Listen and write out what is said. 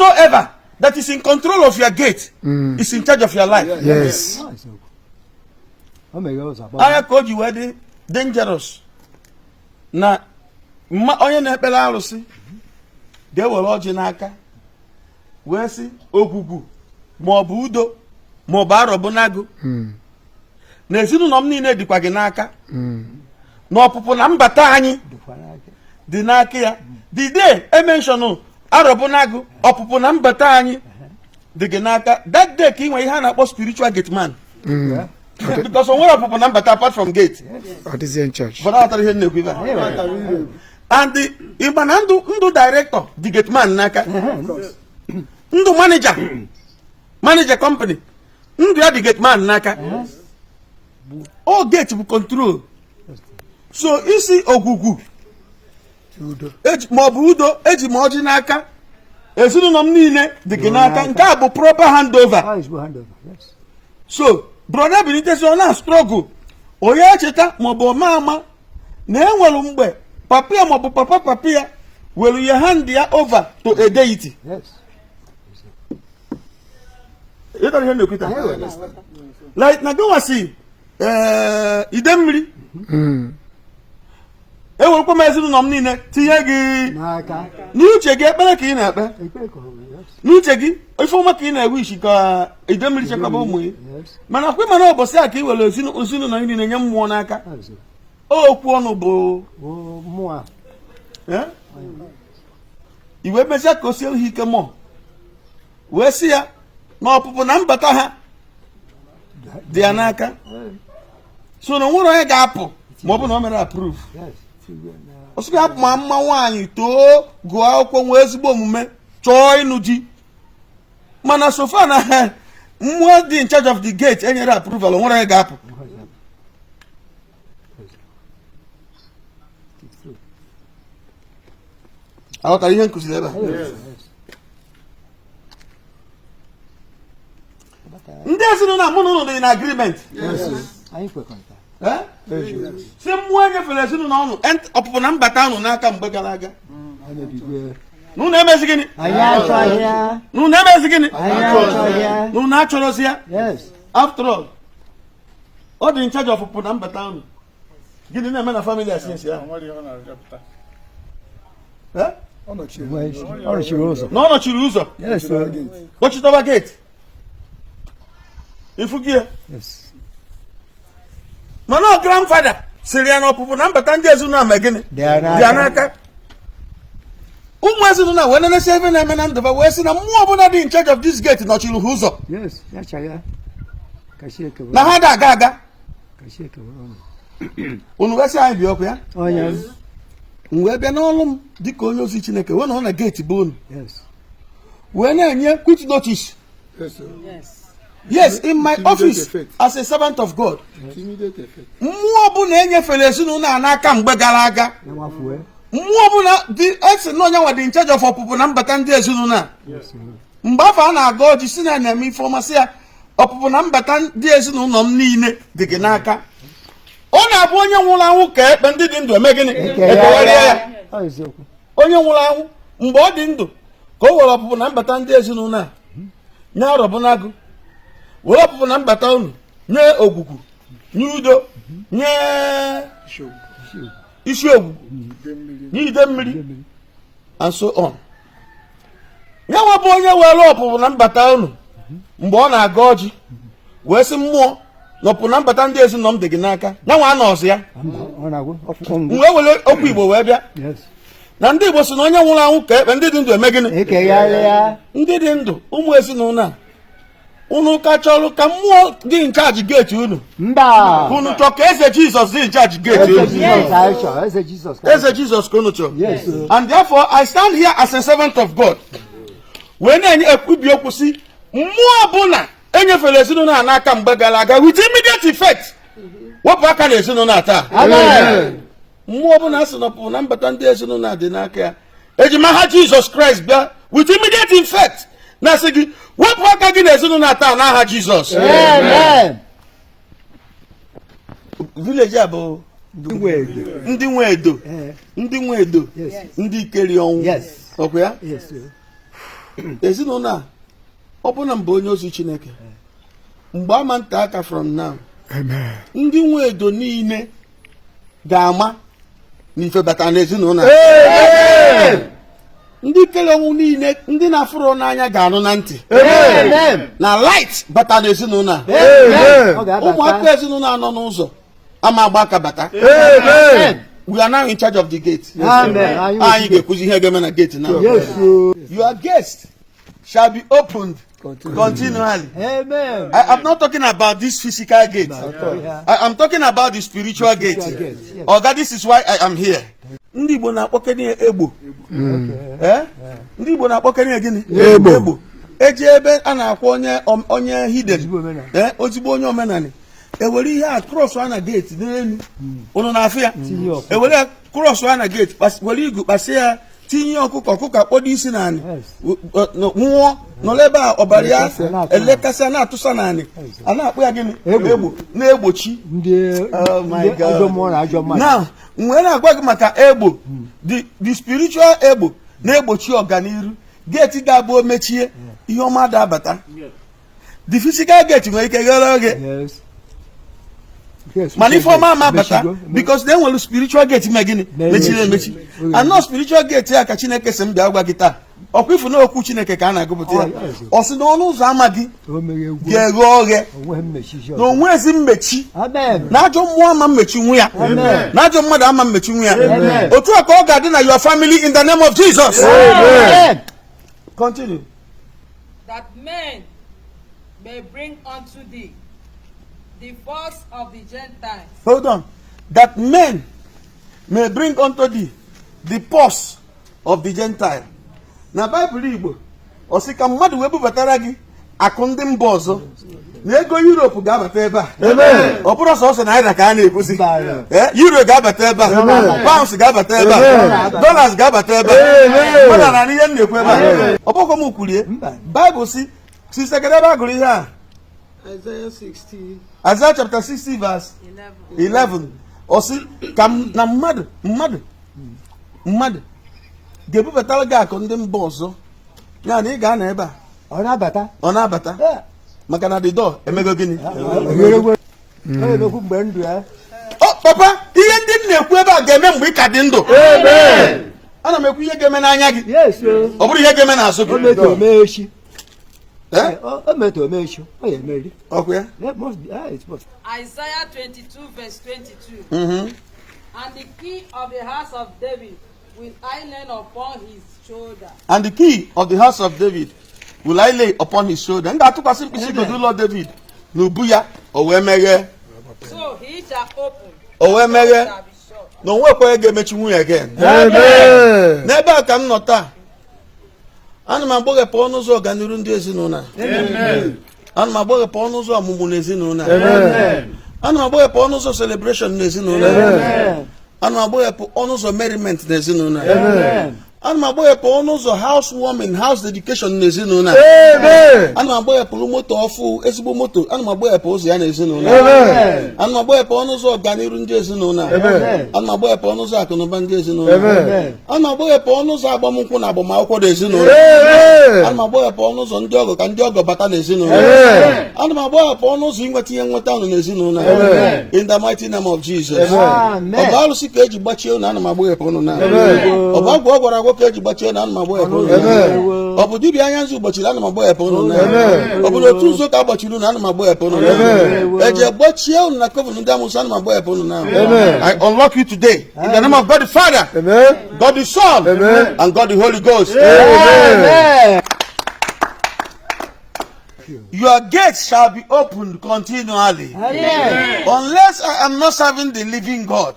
Whosoever that is in control of your gate is in charge of your life. Yes. O meghe ụzọ agba. Anya ka o ji wee dị dangerous na mma onye na-ekpere arụsị ga-ewere ọjị n'aka wee sị ogwugwu ma ọ bụ udo ma ọ bụ arọbụnagụ na ezinụlọ m niile dịkwa gị n'aka, na ọpụpụ na mbata anyị Dịkwa n'aka. dị n'aka ya. The day e mention arọbụnagụ, ọpụpụ na mbata anyị dị gị n'aka, that day ka ị nwere ihe a na-akpọ spiritual gate man, because o nwere ọpụpụ na mbata apart from gate. Ọ dịzie in charge. Ụfọdụ aghọtara ihe m na-ekwu ibe a. And ịgba na ndụ ndụ director dị gate man n'aka, ndụ manager, manager company, ndụ ya dị gate man n'aka. O gate bụ control. So isi ogwugwu Udo. Ma ọ bụ udo, eji m ọjị n'aka, ezinụlọ m niile dị gị n'aka. Nke a bụ proper handover. Ah, ezigbo handover. Yes. So brother bilitezi, ọ na struggle, onye echeta maọbụ ọma ama na enwere mgbe papa ya maọbụ papa papa ya were ya hand ya over to a deity. Ịghọtara ihe m na-ekwu taa? Like na gịnwa si ide mmiri, ewerekwa m ezinụlọ m niile tinye gị N'aka. N'uche gị, ekpere ka ị na-ekpe. Ekpere ka ọ bụ, yes. N'uche gị, ife ọma ka ị na-ewe isi ka ide mmiri chekwaba ụmụ gị. Mana kwe, mana ụbọchị a ka ị were ezinụlọ gị niile nye mmụọ n'aka. That's it. Okwu ọnụ bụ O mmụọ a. Eh? I wee mezie ka o sie ha ike mmụọ, wee sị ya na ọpụpụ na mbata ha dị ya n'aka, so na onwere onye ga-apụ ma ọ bụ na o mere approve. Ọ sị ga-apụ ma mma nwaanyị too, gụọ akwụkwọ, nwee ezigbo omume, chọọ ịnụ di, mana so far na mmụọ dị in charge of the gate enyere approval, onwere onye ga-apụ. It's true. Aghọtara ihe nkụziri ebe a? Yes. Ndị ezinụlọ a, mụ na ụnụ dị na agreement. Anyị kwekọrịta. Eh? Si mmụọ enyefere ezinụlọ ọnụ ọpụpụ na mbata ụnụ n'aka mgbe gara aga, Anyị ebigo. na ụnụ emezi gịnị? Anyị achọghị ya. Na ụnụ emezi gịnị? Anyị achọghị ya. Na ụnụ achọrọzi ya. Yes. After all, ọ dị in charge of ọpụpụ na mbata ụnụ. Gịnị na-eme na family a since ya? Nwere ihe ọ na-arịọpụta. Eh? Ọ nọchiri ụzọ. Na ọ nọchiri ụzọ. Yes. Sir. Kpọchitọba gate ifugie. Yes. Mana ọ grandfather sịrị ya na ọpụpụ na mbata ndị ezinụlọ a ma gịnị? Dị ya n'aka. Dị ya n'aka. Ụmụ ezinụlọ a wee nenesi ebe na-eme na ndụba, wee sị na mmụọ ọbụla dị in charge of this gate nọchiri ha ụzọ. Yes. Ya chagha. Ka Chineke Na ha da aga aga. Ka Chineke were ọnụ. Unu wee sị anyị bịa ọkụ ya. Onye. M wee bịa n'ọrụ m dịka onye ozi Chineke, wee nọrọ na gate bụ unu, wee na-enye quick notice. Yes, in my office as a servant of God, mmụọ ọbụla enyefere ezinụlọ a n'aka mgbe gara aga, Ya nwafue. mmụọ ọbụla dị esi na onye nwa dị in charge of ọpụpụ na mbata ndị ezinụlọ a, mgbe afọ a na-aga ọjị, si na na-eme ife ọma, sị ya ọpụpụ na mbata ndị ezinụlọ m niile dị gị n'aka, ọ na-abụ onye nwụrụ anwụ ka ekpe, ndị dị ndụ eme gịnị? Ekegharịa ya. Ọ eziokwu. Onye nwụrụ anwụ, mgbe ọ dị ndụ ka o were ọpụpụ na mbata ndị ezinụlọ a nye arọbụnagụ, were ọpụpụ na mbata unu nye ogwugwu, nye udo, nye isi ogwugwu, nye ide mmiri and so on. Ya nwa bụ onye were ọpụpụ na mbata unu mgbe ọ na-aga ọjị, wee sị mmụọ na ọpụpụ na mbata ndị ezinụlọ m dị gị n'aka, ya nwa anọzi ya. Ọ na-agwụ ọkpụkpọ M ngwụ. wee were okwu Igbo wee bịa na ndị Igbo si na onye nwụrụ anwụ ka ekpe, ndị dị ndụ eme gịnị? Ekegharịa. Ndị dị ndụ, ụmụ ezinụlọ a, unu ka chọrọ ka mmụọ dị in charge gate unu? Mba. Unu chọọ ka eze Jizọs dị in charge gate Eze unu? Jizọs anyị chọrọ. Eze Jizọs ka anyị Eze Jizọs ka unu chọrọ. Yes. And therefore I stand here as a servant of God wee na-enye ekwubi okwu, si mmụọ ọbụla enyefere ezinụlọ a n'aka mgbe gara aga, with immediate effect, wepụ aka na ezinụlọ a taa. Amen. Mmụọ ọbụla a sị na ọpụpụ na mbata ndị ezinụlọ a dị n'aka ya, eji m aha Jizọs Kraịst bịa with immediate effect na-asị gị wepụ aka gị na ezinụlọ a taa n'aha Jizọs. Amen. Village a bụ Ndị Edo. Ndị nwe Edo. Eh. Ndị nwe Edo. Yes. Ndị ikeri ọnwụ. Yes. Ọkwa ya? Yes. Sir. Ezinụlọ a, ọ bụ na mbụ onye ozi Chineke, mgbe ama nta aka from now, Amen. ndị nwe edo niile ga-ama na ife batara n'ezinụlọ a. Amen. Ndị kere ọnwụ niile, ndị na-afụrụ n'anya, ga-anụ na ntị Amen. na light bata n'ezinụlọ a. Amen. Ọ ga-abata. Ụmụaka ezinụlọ anọ n'ụzọ ama agba aka bata. Amen. We are now in charge of the gate. Amen. Anyị Anyị ga-ekwuzi ihe ga-eme na gate now. Yes. O. Your gates shall be opened continually. Amen. I am not talking about this physical gate. I am talking about the spiritual gate. Spiritual gate, yes. Oga, this is why I am here. Ndị Igbo na-akpọkene ya egbo. Eh? Ndị Igbo na-akpọkene ya gịnị? Egbo. Eji ebe a na-akwa onye hidden. Ozigbo omenala. Eh, ozigbo onye omenala. Ewere ihe a cross a na gate n'elu. Unu na-afụ ya? Tinye ọkụkọ. Ewere ya cross a na gate, were igu kpasie ya, tinye ọkụkọ, ọkụkọ akpọdo isi n'anị. Yes. Nwụọ nọrọ ebe a, ọbara ya Elekasịa na-atụ. elekasịa na-atụsa n'anị. A na-akpọ ya gịnị? Egbo. Egbo na-egbochi. Ndị Oh my ndị God. ajọ mmụọ na ajọ mmadụ. Now, mgbe na-agwa gị maka egbo, the spiritual egbo na-egbochi ọganiru, gate ga-abụ o mechie, ihe ọma da-abata. The physical gate nwere ike ghere oghe, Yes. mana ife ọma ama abata Mechigo. because na enwere spiritual gate me gịnị? Mechiri Mechi. emechi. And spiritual gate ya ka Chineke si m bịa gwa gị taa. Ọkwa ifu na okwu Chineke ka a na-agụpụta ya. Oh, yes. Ọ sị na ọnụ ụzọ ama gị O meghe egwu. ga-eghe oghe, Onweghị mmechi. na onwe ezi mmechi, Amen. na ajọ mmụọ ama mmechi nwu ya, Amen. na ajọ mmadụ ama mmechi nwu ya. Amen. Otu a ka ọ ga-adị na your family in the name of Jesus. Amen. Continue. That men may bring unto thee the force of the Gentiles. Hold on. That men may bring unto thee the purse of the Gentile. Na Baịbụl Igbo, ọ sị ka mmadụ wee bubatara gị akụ ndị mba ọzọ, na ego Europe ga-abata ebe a. Amen. Ọ bụrụ sọsọ naira ka a na-ekwuzi. Mba. Eh, euro ga-abata ebe a. Amen. Pounds ga-abata ebe a. Amen. Dollars ga-abata ebe a. Amen. Mmadụ na ihe m na-ekwu ebe a. Ọ bụkwa m kwurie. Mba. Baịbụl si Sister, kedu ebe a gụrụ ihe a? Isaiah 60. Isaiah chapter 60 verse 11. 11. Ọ sị ka na mmadụ ga-ebubatara gị akụ ndị mba ọzọ, ya na ị ga-anọ ebe a. Ọ na-abata. Ọ na-abata maka na the door emego gịnị? Ogheregwe. Ọ na-emekwu mgbe ndụ ya. Ọ papa, ihe ndị m na-ekwu ebe a ga-eme mgbe ị ka dị ndụ. Amen. Ana m ekwu ihe ga-eme n'anya gị. Yes. O. Ọ bụrụ ihe ga-eme n'azụ O gị. metụ ome echi. Eh? O metụ ome echi. Ọ ya emeri. Ọkụ ya. It must be. Ah, it must. Isaiah 22, verse 22. And the key of the house of David will I lay upon his shoulder. And the key of the house of David will I lay upon his shoulder. M ga-atụkwasị mkpịsị igodo ụlọ David n'ubu ya, o wee meghee. So he shall open. O wee meghee. Shall be shut. Na onwe ekweghị ga-emechi nwunye again. Amen. N'ebe a ka m nọ taa, ana m agbaghepụ ọnụ ụzọ ọganiru ndị ezinụlọ a. Ana m agbaghepụ ọnụ ụzọ ọmụmụ n'ezinụlọ a. Ana m agbaghepụ ọnụ ụzọ celebration n'ezinụlọ a. Amen. Ana m agbaghepụ ọnụ ụzọ merriment n'ezinụlọ a. Amen. Ana m agbaghepụ ọnụ ụzọ house warming, house dedication n'ezinụlọ a. Amen. Ana m agbaghepụrụ moto ọfụ, ezigbo moto, ana m agbaghepụ ụzọ ya n'ezinụlọ a. Amen. Ana m agbaghepụ ọnụ ụzọ ọganiru ndị ezinụlọ a. Amen. Ana m agbaghepụ ọnụ ụzọ akụnụba ndị ezinụlọ a. Amen. Ana m agbaghepụ ọnụ ụzọ agbamnkwụ na agbamakwụkwọ n'ezinụlọ a. Amen. Ana m agbaghepụ ọnụ ụzọ ndị ọgọ, ka ndị ọgọ bata n'ezinụlọ a. Amen. Ana m agbahapụ ọnụ ụzọ inweta ihe nweta ụnụ n'ezinụlọ a. Amen. In the mighty name of Jesus. Amen. Ọ bụ alụsị ka eji gbachie ụnụ, ana m agbaghepụ ụnụ na. Amen. Ọ bụ agwọ ọ gwara agwọ ka eji gbachie ụnụ, ana m agbaghepụ ụnụ na. Amen. Ọ bụ dibịa anya nzu gbochiri, ana m agbaghepụ ụnụ na. Amen. Ọ bụ na otu nzo ka agbachiri ụnụ, ana m agbaghepụ ụnụ na. Amen. Eji gbachie ụnụ na coven ndị amụsụ, ana m agbaghepụ ụnụ na. Amen. I unlock you today in the name of God the Father, Amen. God the Son, Amen. and God the Holy Ghost. Amen. Your gates shall be opened continually. Amen. Unless I am not serving the living God.